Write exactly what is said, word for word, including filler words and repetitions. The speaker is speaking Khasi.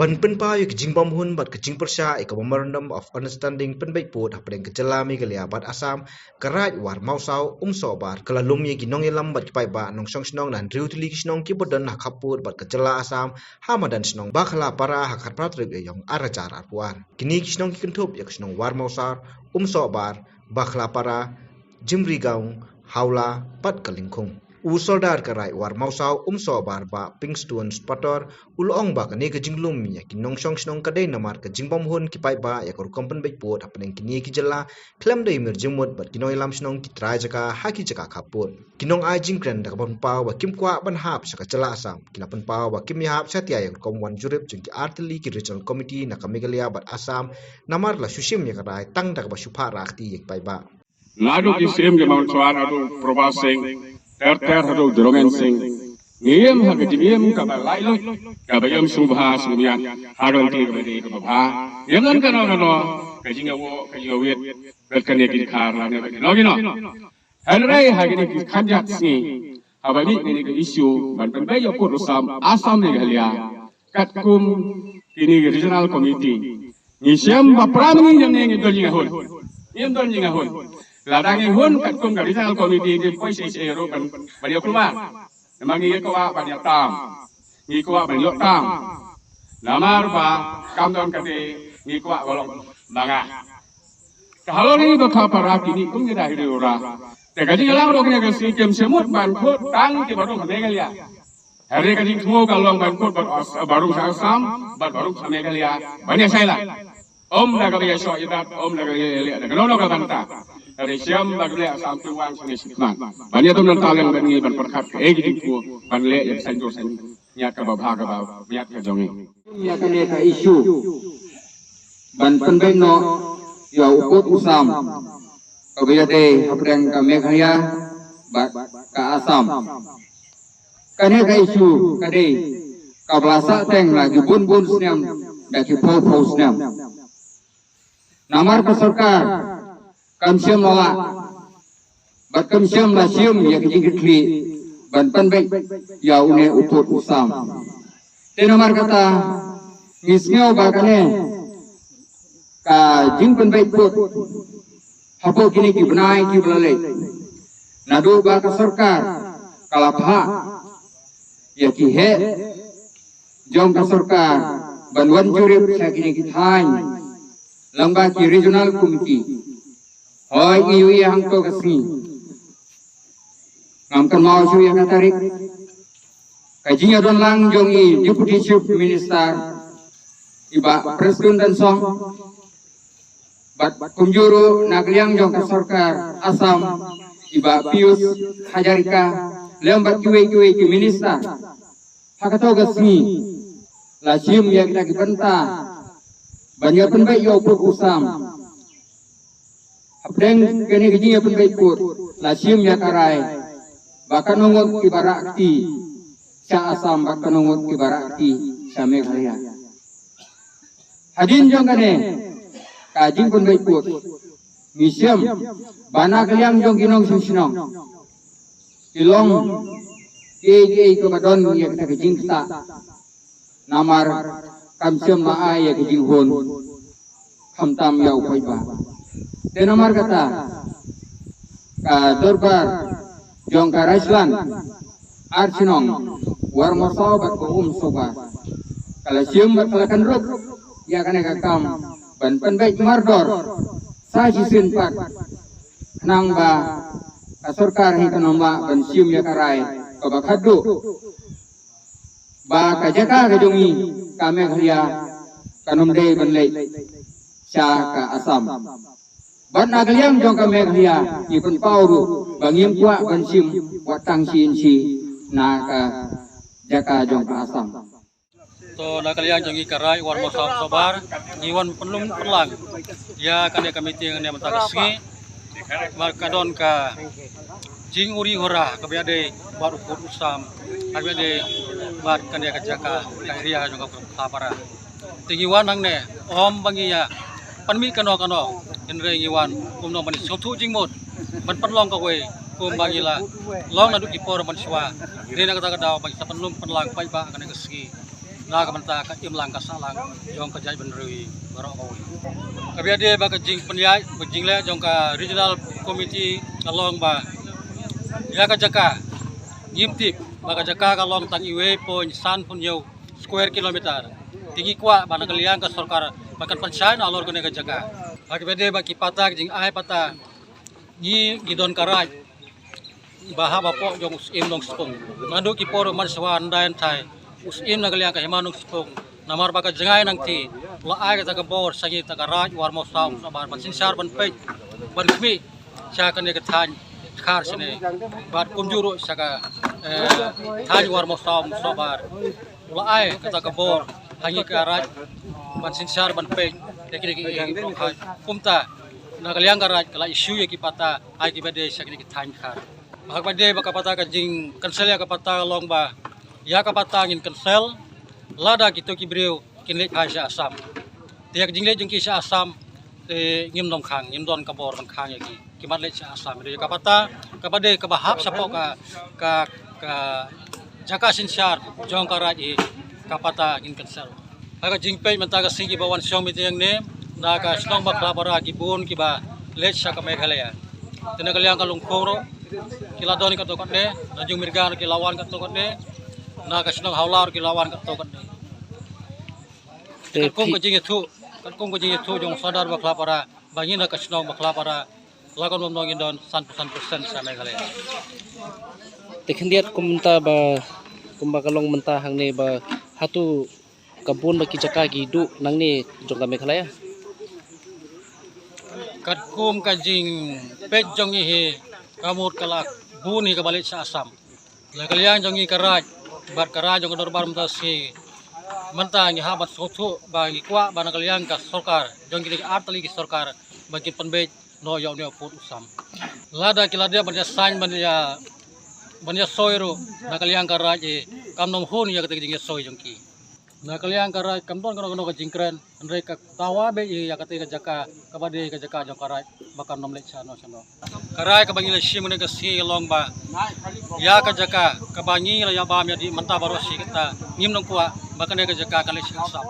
Ban pynpaw ïa ka jingbymhun bad ka jingpyrshah ïa ka Memorandum of Understanding pynbeit pud hapdeng ka jylla Meghalaya bad Assam, ka Raid War Mawsaw Umsohbar ka la lum ïa ki nongïalam bad ki paidbah nongshong shnong na hynriew tylli ki shnong kiba don ha khappud bad ka jylla Assam, ha madan shnong Bakhlapara ha ka khatphra tarik Ïaïong ar hajar arphew ar. Kine ki shnong ki kynthup ïa ka shnong War Mawsaw Umsohbar, Bakhlapara, Jimrigaon, Hawla bad ka Lyngkhung. U Sordar ka Raid War Mawsaw Umsohbar Bah Pingstone Spator u la ong ba kane ka jinglum ïa ki nongshong shnong ka dei namar ka jingbymhun ki paidbah ïa ka rukom pynbeit pud hapdeng kine ki jylla khlem da imir jingmut bad ki nongïalam shnong ki trai jaka ha ki jaka khappud. Ki nongai jingkren da kaba pynpaw ba kim kwah ban hap sha ka jylla Assam, ki la pynpaw ba kim ïahap shuh ïa ka rukom wan jurip jong ki artylli ki Regional Committee na ka Meghalaya bad Assam, namar la shu shim ïa ka rai tang da kaba shu phah rah kti ïa ki paidbah. Naduh ki Syiem Jamawang Chouhan haduh Probal Singh, ter ter haduh Jurong Singh. Ngi im ha ka jingim kaba laitluid, kaba im sngewbha sngewbha, ha ka lynti kaba dei kaba bha. Ïa ngan kano kano, ka jingïawoh, ka jingïawit, bad kane ki dkhar lane bad kino kino. Hynrei ha kine ki khatsan sngi, haba mih kine ki issue ban pynbeit ïa u pud u sam Assam Meghalaya, katkum kine ki Regional Committee, ngi shem ba para ngi ïa ngi ngi don jingïahun. Ngim don jingïahun. Lada ngi hun katkum ka Regional Committee, ngim poi shisha ruh ban, ban ïa kulmar. Namar ngi kwah ban ïa tam. Ngi kwah ban ïoh tam. Namar ba kam don kata, ngi kwah ba long ba nga. Ka halor ngi ba ka para kine kum ngi da hiri ura. Te ka jingïalang ruh kine ka sngi kim shym mut ban kut tang ki baroh ka Meghalaya. Hynrei ka jingthmu ka long ban kut bad As-, baroh ka Assam, bad baroh ka Meghalaya, ban ïa shai lang. Ym da kaba ïa shoh ïa dat, ym da kaba ïa leh da kano kano ka bynta. Hynrei shem ba ka leh Assam Taiwan sngewsih khmat. Ban ïa tum nang taleng ban ngi ban pyrkhat kaei ka jingthmu ban leh ïa ka saiñdur saiñ ñiat kaba bha kaba ñiat ka jong ngi. Ïa kane ka issue ban pynbeit noh ïa u pud u sam kaba ïadei hapdeng ka Meghalaya bad ka Assam. Kane ka issue ka dei kaba la sah teng la ki bun bun snem, da ki phew phew snem. Namar ka sorkar kam shym la lah bad kam shym la shim ïa ka jingkitkhlieh ban pynbeit ïa une u pud u sam. Te namar kata ngi sngew ba kane ka jingpynbeit pud hapoh kine ki bnai kiba la leit, naduh ba ka sorkar ka la phah ïa ki heh jong ka sorkar ban wan jurip sha kine ki thaiñ lyngba ki Regional Committee. Hooid, ngi ïohi hangto ka sngi, ngam kynmaw shuh ïa ka tarik, ka jingïadon lang jong i Deputy Chief Minister, i Bah Prestone Tynsong, bad kumjuh ruh na ka liang jong ka sorkar Assam, i Bah Pijush Hazarika, lem bad kiwei kiwei ki minister. Ha kato ka sngi la shim ïa kita ki bynta ban ïa pynbeit ïa u pud u sam. Hapdeng kane ka jingïapynbeit pud la shim ïa ka rai ba katno ngut kiba rah kti sha Assam bad katno ngut kiba rah kti sha Meghalaya. Hadien jong kane ka jingpynbeit pud ngi shem ba na ka liang jong ki nongshong shnong ki long kiei kiei kiba don ïa kata ka jingktah. Namar kam shym la ai ïa ka jinghun khamtam ïa u paidbah. Te namar kata ka dorbar jong ka Rajlan ar shnong Warmawsaw bad ka Umsohbar ka la shim bad ka la kynrup ïa kane ka kam ban pynbeit mardor sa shisien pat, khnang ba ka sorkar hi kan ym lah ban shim ïa ka rai kaba khatduh ba ka jaka ka jong ngi ka Meghalaya kan ym dei ban leit sha ka Assam. Bad na ka liang jong ka Meghalaya ngi pynpaw ruh ba ngim kwah ban shim wat tang shi inshi na ka jaka jong ka Assam. To na ka liang jong ngi ka Raid Warmawsaw Umsohbar ngi wan pynlum pynlang ïa kane ka meeting ne mynta ka sngi. Namar ka don ka jinguri hura kaba ïadei bad u pud u sam, kaba ïadei bad kane ka jaka ka area jong ka Khlapara. Te ngi wan hangne ym ba ngi ïa pynmih kano kano, hynrei ngi wan kumno ban sngewthuh jingmut ban pynlong kawei kumba ngi la long naduh ki por mynshuwa. Hynrei na kata ka daw ba ngi sa pynlum pynlang paidbah kane ka sngi. Na ka bynta ka imlang ka sahlang jong ka jaitbynriew baroh kawei. Ka ba ïadei bad ka jingpynïaid, ba jingleh jong ka Regional Committee ka long ba ïa ka jaka ngim tip ba ka jaka ka long tang iwei point san phew hynñiew square kilometer. Te ngi kwah ba na ka liang ka sorkar ba kan pynshai nalor kane ka jaka. Ha ka ba ïadei bad ki pata, ka jingai pata, ngi, ngi don ka raid ba hap hapoh jong u Syiem Nongspung. Naduh ki por u Manshawa Hyndai Hynthai, u Syiem na ka liang ka Hima Nongspung, namar ba ka jngai nangta u la ai kata ka bor sha ngi, kata ka raid War Mawsaw Mawsohbar, ban synshar, ban peit, ban khmih sha kane ka thaiñ Dkhar shane, bad kumjuh ruh sha ka, eh, thaiñ War Mawsaw Mawsohbar. U la ai kata ka bor ha ngi ka raid ban synshar, ban peit ïa kine ki, ïa ki, kumta na ka liang ka raid ka la issue ïa ki pata ha ki ba dei sha kine ki thaiñ Dkhar. Ha ka ba dei bad ka pata, ka jingcancel ïa ka pata ka long ba ïa ka pata ngin cancel lada kito ki briew kin leit phai sha Assam. Te ïa ka jingleit jong ki sha Assam, te ngim don khang, ngim don ka bor ban khang ïa ki, ki mat leit sha Assam. Ïa ka pata ka ba dei ka ba hap shapoh ka, ka, ka jaka synshar jong ka raid hi, ka pata ngin cancel. Ha ka jingpeit mynta ka sngi ki ba wan shong meeting hangne, na ka shnong Bakhlapara ki bun ki ba leit sha ka Meghalaya. Te na ka liang ka Lyngkhung ruh ki la don katto katne, na Jungmirga ruh ki la wan katto katne, na ka shnong Hawlar ruh ki la wan katto katne. Te katkum ka jingïathuh, katkum ka jingïathuh jong u Sordar Bakhlapara, ba ngi na ka shnong Bakhlapara la kan bam nong, ngin don san phew san percent sha Meghalaya. Te khyndiat kumta ba, kumba ka long mynta hangne, ba hato ka bun ba ki jaka ki duh nangne jong ka Meghalaya? Katkum ka jingpeit jong ngi hi, ka mut ka la bun hi ka ba leit sha Assam. Na ka liang jong ngi ka raid bad ka raid jong ka dorbar mynta shi, mynta ngi hap ban sngewthuh ba ngi kwah ba na ka liang ka sorkar jong kine ki artylli ki sorkar ba kin pynbeit noh ïa une u pud u sam. Lada ki la dep ban ïa sign, ban ïa, ban ïa soi ruh, na ka liang ka raid hi kam nym hun ïa kata ka jingïasoi jong ki. Na ka liang ka raid kam don kano kano ka jingkren, hynrei ka dawa beit ïa kata ka jaka ka ba dei ka jaka jong ka raid ba kan nym leit shano shano. Ka raid ka ba ngi la shim mynne ka sngi ka long ba ïa ka jaka ka ba ngi la ïa bam ïa dih mynta baroh shi katta, ngim nang kwah ba kane ka jaka kan leit sha Assam.